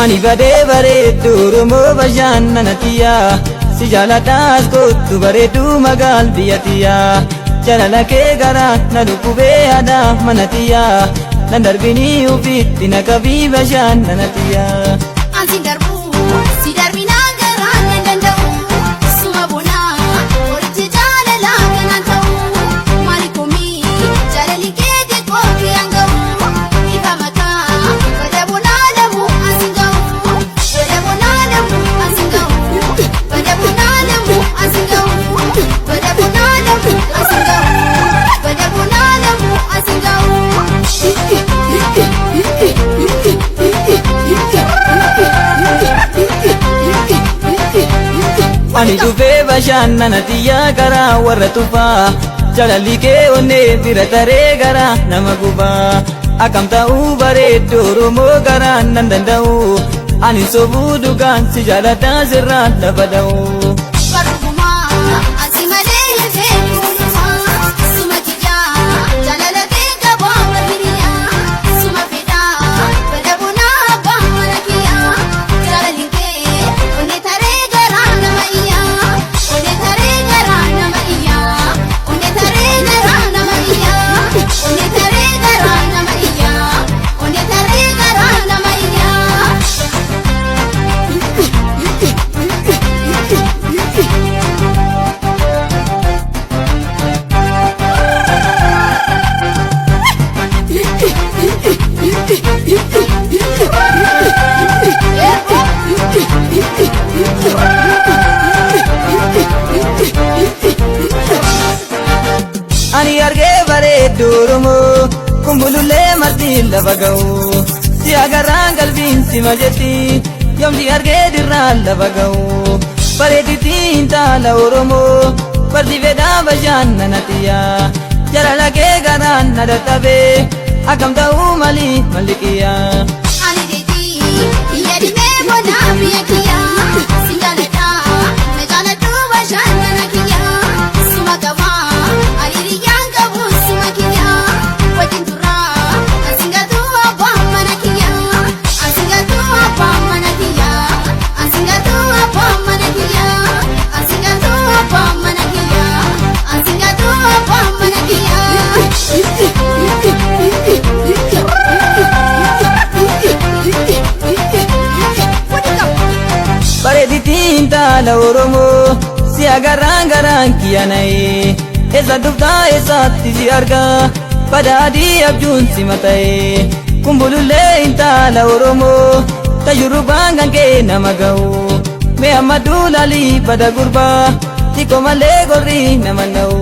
Ani badee bareeddu Oromoo bashannana tiyyaa si jaaladhaas kottu bareedduu magaal biyya tiyyaa jaalala kee garaa na dhukkubee aadaa mana tiyyaa nan darbinii ufitti na qabii bashannana tiyyaa. Ansi darbu si darbinaan garaan nan danda'u suma bonaa qorichi jaalalaa kanaan ta'u maali komii jaalalli kee xiqqoo kiyyaan ga'u ifa mataa bada bonaa lamu ansi ga'u bada bonaa lamu ansi ga'u bada bonaa lamu ansi ga'u bada bonaa lamu ansi ga'u bada bonaa lamu ansi ga'u. Ani dhufee bashannana tiyyaa karaa warra tufaa jaalalli kee onnee bira taree garaa nama gubaa akkam ta'uu bareeddu Oromoo garaa nan danda'u ani sobuu dhugaan si jaaladhaa sirraan lafa dha'u. Barrumaa asi malee hin beekuunumaa suma kiyyaa jaalala kee qabaa barriyaa suma fedhaa bada bonaa abbaa mana kiyyaa jaalalli kee onnee taree garaa nama iyyaa onnee taree garaa nama iyyaa onnee taree garaa nama iyyaa onnee taree garaa nama iyyaa onnee taree garaa nama iyyaa. Ani argee bareeddu Oromoo kumbulullee marti lafa ga'u si agarraan qalbiin si majetti yoomsi argee dirraan lafa ga'u bareedditti intaala Oromoo barsi fedhaa bashannana tiyyaa jaalala kee garaan na dadhabee akkam ta'uu malii malli kiyyaa. Ani deetii biyya dhimee bonaa biyya kiyyaa si jaaladhaa na jaaladhu bashannana kiyyaa suma qabaa ani riyyaan qabu suma kiyyaa wajjin turaa ansingatuu abbaa mana kiyyaa ansingatuu abbaa mana kiyyaa ansingatuu abbaa mana kiyyaa ansingatuu abbaa mana kiyyaa ansingatuu abbaa mana kiyyaa. Bareedditti intaala Oromoo si agarraan garaan kiyya na'ee eessa dhuftaa eessatti si argaa badhaadhii abjuun si mata'ee kumbulullee intaala Oromoo tajurbaan kan kee nama ga'u mee amma duulaalii bada gurbaa xiqqoo malee gorri nama na'u.